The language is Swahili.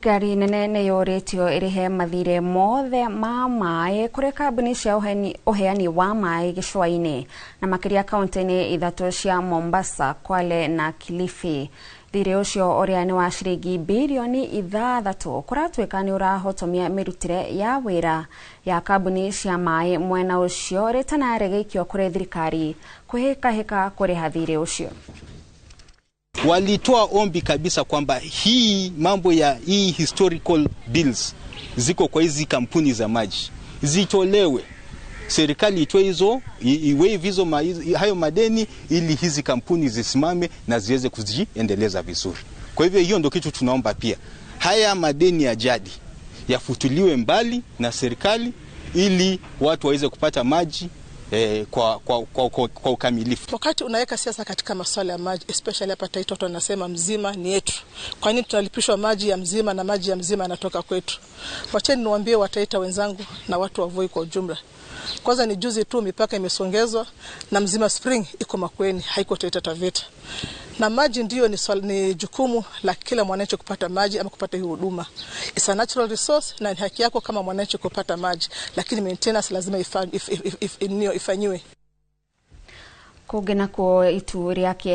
Thirikari nene nĩ yũrĩtio ĩrĩhe mathirĩ mothe ma maĩ kũrĩ kambuni cia ũheani wa maĩ gĩcũa-inĩ na makĩria kaunti-inĩ ithatũ cia Mombasa, Kwale na Kilifi. Thirĩ ũcio ũrĩa nĩ wa ciringi birioni 6 kũratuĩka nĩ ũrahotomia mĩrutĩre ya wĩra ya kambuni cia maĩ mwena ũcio rĩtana rĩgĩikio kũrĩ thirikari kwĩhĩkahĩka kũrĩha thirĩ ũcio. Walitoa ombi kabisa kwamba hii mambo ya hii historical bills ziko kwa hizi kampuni za maji zitolewe, serikali itoe hizo, iwaive hizo hayo madeni ili hizi kampuni zisimame na ziweze kujiendeleza vizuri. Kwa hivyo hiyo ndio kitu tunaomba pia, haya madeni ya jadi yafutuliwe mbali na serikali ili watu waweze kupata maji kwa ukamilifu. Wakati unaweka siasa katika masuala ya maji, especially hapa Taita, watu wanasema Mzima ni yetu. Kwa nini tunalipishwa maji ya Mzima na maji ya Mzima yanatoka kwetu? Wacheni niwaambie Wataita wenzangu na watu wa Voi kwa ujumla. Kwanza ni juzi tu mipaka imesongezwa na Mzima Spring iko Makueni, haiko Taita Taveta. Na maji ndio ni jukumu la kila mwananchi kupata maji ama kupata hii huduma. It's a natural resource na ni haki yako kama mwananchi kupata maji, lakini maintenance lazima ifanyiwe. Kũngĩ nakuo itu rĩa kĩeha.